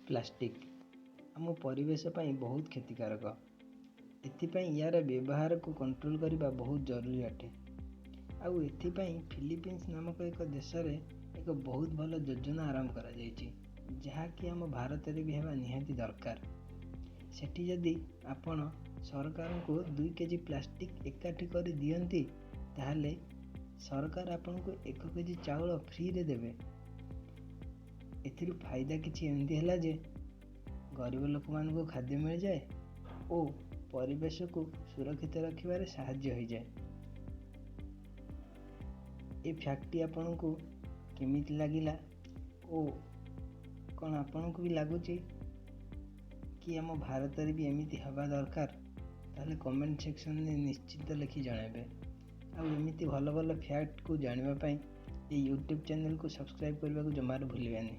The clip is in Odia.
ପ୍ଲାଷ୍ଟିକ୍ ଆମ ପରିବେଶ ପାଇଁ ବହୁତ କ୍ଷତିକାରକ। ଏଥିପାଇଁ ୟାର ବ୍ୟବହାରକୁ କଣ୍ଟ୍ରୋଲ କରିବା ବହୁତ ଜରୁରୀ ଅଟେ। ଆଉ ଏଥିପାଇଁ ଫିଲିପିନ୍ସ ନାମକ ଏକ ଦେଶରେ ଏକ ବହୁତ ଭଲ ଯୋଜନା ଆରମ୍ଭ କରାଯାଇଛି, ଯାହାକି ଆମ ଭାରତରେ ବି ହେବା ନିହାତି ଦରକାର। ସେଠି ଯଦି ଆପଣ ସରକାରଙ୍କୁ 2 କେଜି ପ୍ଲାଷ୍ଟିକ୍ ଏକାଠି କରି ଦିଅନ୍ତି, ତାହେଲେ ସରକାର ଆପଣଙ୍କୁ 1 କେଜି ଚାଉଳ ଫ୍ରିରେ ଦେବେ। ଏଥିରୁ ଫାଇଦା କିଛି ଏମିତି ହେଲା ଯେ ଗରିବ ଲୋକମାନଙ୍କୁ ଖାଦ୍ୟ ମିଳିଯାଏ ଓ ପରିବେଶକୁ ସୁରକ୍ଷିତ ରଖିବାରେ ସାହାଯ୍ୟ ହୋଇଯାଏ। ଏ ଫ୍ୟାକ୍ଟଟି ଆପଣଙ୍କୁ କେମିତି ଲାଗିଲା ଓ କ'ଣ ଆପଣଙ୍କୁ ବି ଲାଗୁଛି କି ଆମ ଭାରତରେ ବି ଏମିତି ହେବା ଦରକାର? ତାହେଲେ କମେଣ୍ଟ ସେକ୍ସନରେ ନିଶ୍ଚିତ ଲେଖି ଜଣାଇବେ। ଆଉ ଏମିତି ଭଲ ଭଲ ଫ୍ୟାକ୍ଟକୁ ଜାଣିବା ପାଇଁ ଏଇ ୟୁଟ୍ୟୁବ୍ ଚ୍ୟାନେଲକୁ ସବସ୍କ୍ରାଇବ୍ କରିବାକୁ ଜମାରୁ ଭୁଲିବେନି।